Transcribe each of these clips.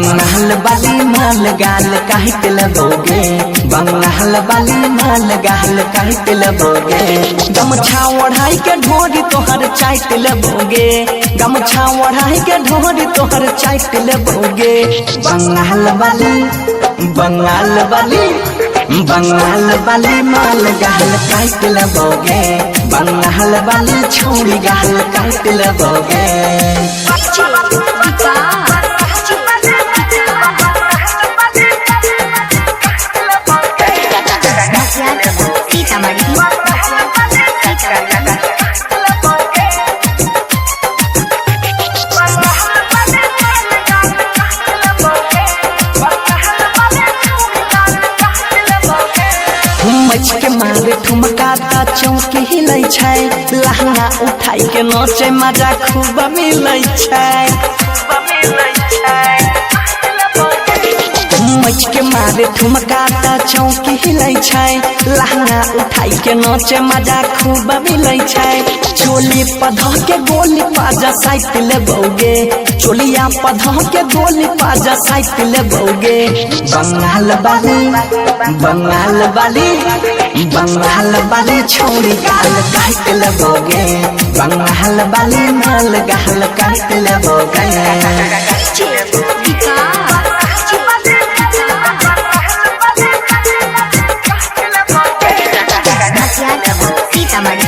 बंगाल वाली माल गाल काट लगोगे, बंगाल वाली माल गाल काट लगोगे। गमछा ओढ़ाई के ढोरी तोहर चाट लगोगे, गमछा ओढ़ाई के ढोरी तोहर चाट लगोगे। बंगाल वाली, बंगाल वाली, बंगाल वाली माल गाल काट लगोगे, बंगाल वाली छोरी गाल काट लगोगे। सीतामढ़ी। मच के मारे ठुमका ता चौकी हिलै छै, लहंगा उठाई के नचे मजा खूब मिलै छै। मच के मारे ठुमका ता चौकी हिलै छै, लहंगा उठाई के नचे मजा खूब मिलै छै। चोली पधा के गोली पाजा साइट लेबोगे, चोलिया पधा के गोली पाजा साइट लेबोगे। बंगाल वाली, बंगाल वाली, बंगाल वाली छोरी गाल काट लेबोगे, बंगाल वाली माल गाल काट लेबोगे। सीतामढ़ी।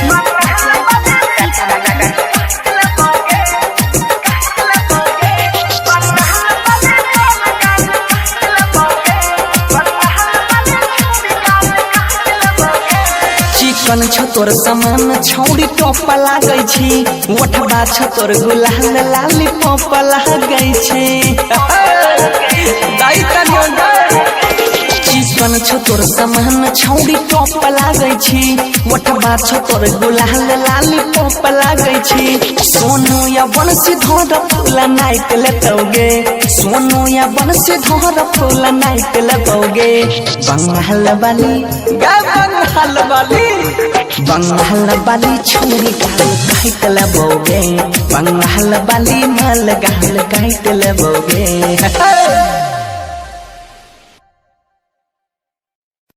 चिकन छौ तोर सामान छौरी टोप लागै छी, ओठबा छौ तोर गुलाल लाली पॉप लागै छी। चिकन छौ तोर सामान छौरी टोप लागै छी, ओठबा छौ तोर गुलाल लाली पॉप लागै छी। सोनू या बंसी धर फूला नाइट लेतौगे, सोनू या बंसी धर फूला नाइट लेतौगे। बंगाल वाली गा बंगाल वाली, बंगाल वाली छुरी गाल काट लेबोगे, बंगाल वाली माल गाल काट लेबोगे।